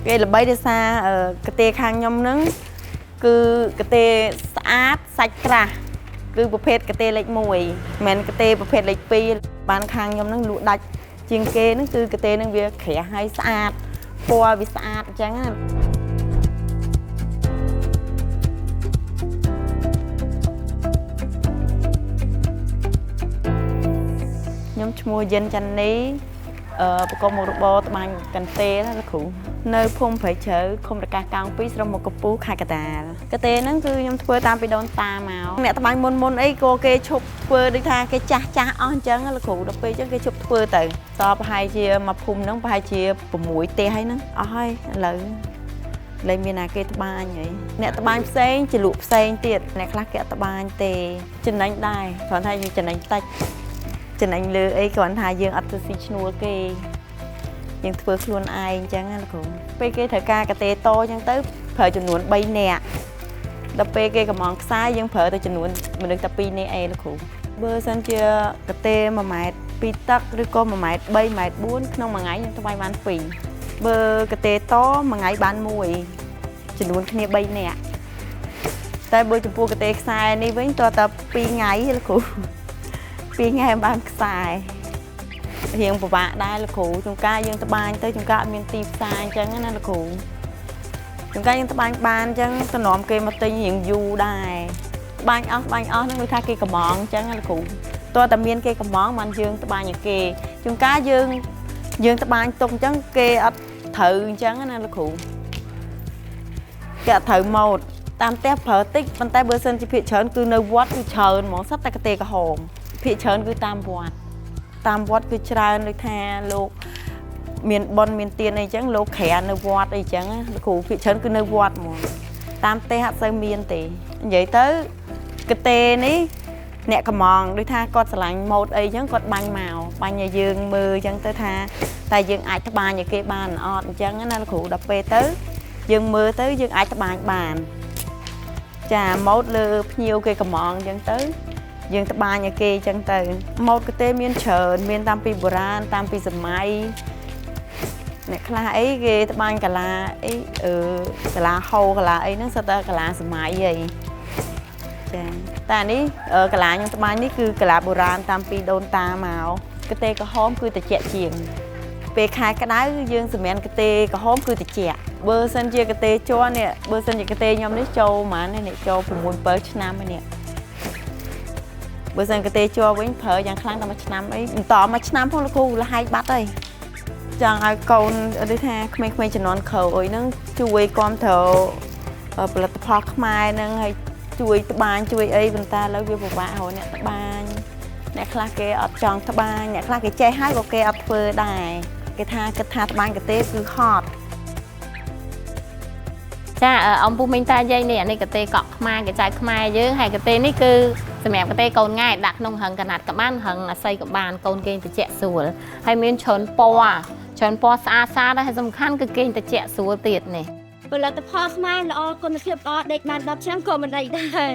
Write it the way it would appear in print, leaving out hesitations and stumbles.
គេល្បីដោយសារកទេខាងខ្ញុំហ្នឹងគឺកទេស្អាតសាច់ក្រាស់គឺប្រភេទកទេលេខ1មិនមែនកទេប្រភេទលេខ2បានខាងខ្ញុំហ្នឹងលក់ដាច់ជាងគេហ្នឹងគឺកទេហ្នឹងវាក្រាស់ហើយស្អាតពណ៌វាស្អាតអញ្ចឹងណាខ្ញុំឈ្មោះយិនចាន់នីប្រកបមុខរបរត្បាញកន្ទេលណាលោកគ្រូនៅភូមិព្រៃជ្រៅឃុំរកាសកោង2ស្រុកមកកពូខេត្តកណ្ដាលកន្ទេលហ្នឹងគឺខ្ញុំធ្វើតាមពីដូនតាមកអ្នកត្បាញមុនមុនអីក៏គេឈប់ធ្វើដូចថាគេចាស់ចាស់អស់អញ្ចឹងលោកគ្រូដល់ពេលអញ្ចឹងគេឈប់ធ្វើទៅតប្រហែលជាមួយភូមិហ្នឹងប្រហែលជា6ផ្ទះហើយហ្នឹងអស់ហើយឥឡូវលែងមានណាគេត្បាញហើយអ្នកត្បាញផ្សេងជាលក់ផ្សេងទៀតអ្នកខ្លះគេអត់ត្បាញទេចំណេញដែរគ្រាន់តែយើងចំណេញតិចចំណេញលើអីគ្រាន់ថាយើងអត់ទៅស៊ីឈ្នួលគេយើងធ្វើខ្លួនឯងអញ្ចឹងណាលោកគ្រូពេលគេត្រូវការកទេតអញ្ចឹងទៅប្រើចំនួន3នាក់ដល់ពេលគេកំងខ្សែយើងប្រើទៅចំនួនមនុស្សតែ2នាក់ឯងលោកគ្រូបើសិនជាកទេ1ម៉ែត្រ2ទឹកឬក៏1ម៉ែត្រ3ម៉ែត្រ4ក្នុងមួយថ្ងៃខ្ញុំត្បាញបាន2បើកទេតមួយថ្ងៃបាន1ចំនួនគ្នា3នាក់តែបើចំពោះកទេខ្សែនេះវិញតើតែ2ថ្ងៃលោកគ្រូ2ថ្ងៃបានខ្សែរៀងពិបាកដែរលោកគ្រូជួនកាលយើងត្បាញទៅជួនកាលអត់មានទីផ្សារអញ្ចឹងណាលោកគ្រូជួនកាលយើងត្បាញបានអញ្ចឹងតំណគេមកទិញរៀងយូរដែរត្បាញអស់ហ្នឹងដូចថាគេកំងអញ្ចឹងណាលោកគ្រូតើតែមានគេកំងបានយើងត្បាញឲ្យគេជួនកាលយើងត្បាញទុកអញ្ចឹងគេអត់ត្រូវអញ្ចឹងណាលោកគ្រូគេអត់ត្រូវម៉ូតតាមផ្ទះប្រើតិចប៉ុន្តែបើសិនជាភាគច្រើនគឺនៅវត្តគឺច្រើនហ្មងសុទ្ធតែកទេក្រហមភាគច្រើនគឺតាមវត្តគឺច្រើនដូចថាលោកមានបុណ្យមានទានអីចឹងលោកក្រាននៅវត្តអីចឹងណាលោកគ្រូភាគច្រើនគឺនៅវត្តហ្មងតាមផ្ទះអត់សូវមានទេនិយាយទៅកទេនេះអ្នកកំងដូចថាគាត់ស្រឡាញ់ម៉ូតអីចឹងគាត់បាញ់មកបាញ់ឲ្យយើងមើលចឹងទៅថាតែយើងអាចត្បាញឲ្យគេបានអត់អញ្ចឹងណាលោកគ្រូដល់ពេលទៅយើងមើលទៅយើងអាចត្បាញបានចាម៉ូតលើភ្ញៀវគេកំងចឹងទៅយើងត្បាញឲ្យគេអញ្ចឹងទៅម៉ូតកទេមានច្រើនមានតាមពីបុរាណតាមពីសម័យអ្នកខ្លះអីគេត្បាញកាឡាអីកាឡាហូកាឡាអីហ្នឹងសុទ្ធតែកាឡាសម័យអីចាតែនេះកាឡាខ្ញុំត្បាញនេះគឺកាឡាបុរាណតាមពីដូនតាមកកទេក្រហមគឺត្រជាក់ជាងពេលខែក្តៅយើងសម្រានកទេក្រហមគឺត្រជាក់បើសិនជាកទេជ័រនេះបើសិនជាកទេខ្ញុំនេះចូលហ្មងនេះចូល6 7ឆ្នាំហើយនេះបើសិនកទេជ័រវិញប្រើយ៉ាងខ្លាំងតែមួយឆ្នាំអីបន្តមួយឆ្នាំផងលោកគ្រូលហែកបាត់ហើយចង់ឲ្យកូនដូចថាក្មេងៗជំនាន់ក្រោយហ្នឹងជួយគាំទ្រផលិតផលខ្មែរហ្នឹងហើយជួយត្បាញជួយអីប៉ុន្តែឥឡូវវាពិបាករកអ្នកត្បាញអ្នកខ្លះគេអត់ចង់ត្បាញអ្នកខ្លះគេចេះហើយក៏គេអត់ធ្វើដែរគេថាគិតថាត្បាញកទេគឺហត់ចាអំពូមីងតាយាយនេះអានេះកទេកក់ខ្មែរកចៅខ្មែរយើងហើយកទេនេះគឺសម្រាប់កទេកូនង៉ែដាក់ក្នុងរឹងកណាត់ក៏បានរឹងអាស័យក៏បានកូនគេត្រជាក់ស្រួលហើយមានច្រើនពណ៌ច្រើនពណ៌ស្អាតស្អាតហើយសំខាន់គឺគេត្រជាក់ស្រួលទៀតនេះផលិតផលខ្មែរល្អគុណភាពល្អដេកបាន10ឆ្នាំក៏មិនអីដែរ